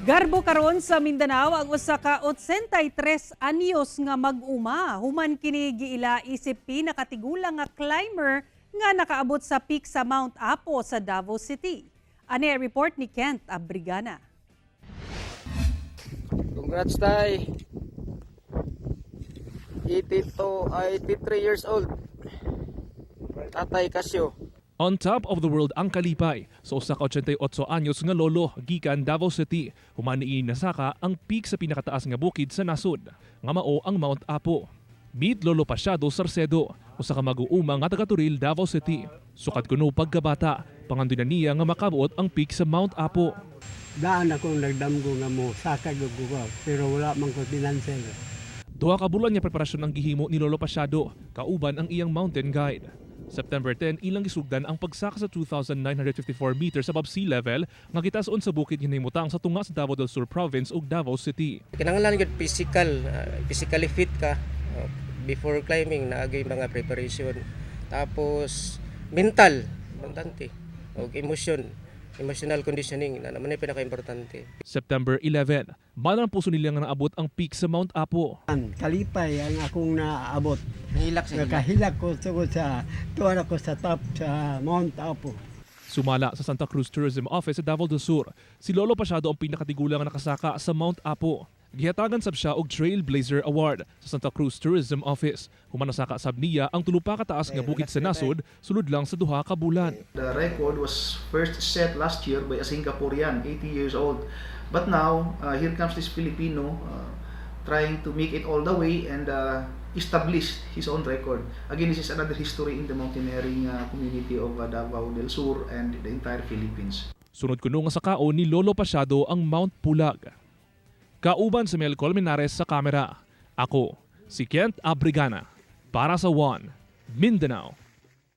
Garbo karon sa Mindanao ang usa ka 83 anyos nga mag-uma human kini giila isip pinakatigulang nga climber nga nakaabot sa peak sa Mount Apo sa Davao City. Ani ang report ni Kent Abrigana. Congrats, Tay. 82 ay 83 years old. Tatay Casio. On top of the world ang kalipay sa usa ka 88 anyos nga lolo gikan Davao City human niini nasaka ang peak sa pinakataas nga bukid sa nasod nga mao ang Mount Apo. Meet Lolo Pasiado Sarcedo, usa ka mag-uuma nga taga Toril, Davao City. Sukad kuno pagkabata, pangandoy na niya nga makabuot ang peak sa Mount Apo. Daan akong nagdamgo nga mo saka gyud ko, pero wala man ko financial. 2 ka bulan nga preparasyon ang gihimo ni Lolo Pasiado, kauban ang iyang mountain guide. September 10, ilang gisugdan ang pagsaka sa 2,954 meters above sea level nga gitason sa bukid nga nahimutang sa tunga sa Davao del Sur Province ug Davao City. Kinahanglan gyud physically fit ka before climbing, naa gyud mga preparation. Tapos mental, importante. Og emotional conditioning na naman ay pinaka-importante. September 11, malang puso nila nga naabot ang peak sa Mount Apo. Ang kalipay ang akong naabot. Nahilak sa Nakahilak ko tungod sa tuwa ko sa top sa Mount Apo. Sumala sa Santa Cruz Tourism Office sa Davao del Sur, si Lolo Pasiado ang pinakatigulang nga nakasaka sa Mount Apo. Gihatagan sab siya og Trailblazer Award sa Santa Cruz Tourism Office. Human nasaka sab niya ang tulo pa kataas nga bukid sa nasod sulod lang sa 2 ka bulan. The record was first set last year by a Singaporean, 80 years old. But now, here comes this Filipino trying to make it all the way and establish his own record. Again, this is another history in the mountaineering community of Davao del Sur and the entire Philippines. Sunod kuno nga sakaon ni Lolo Pasiado ang Mount Pulag. Kauban si Mel Colmenares sa kamera. Ako, si Kent Abrigana. Para sa One, Mindanao.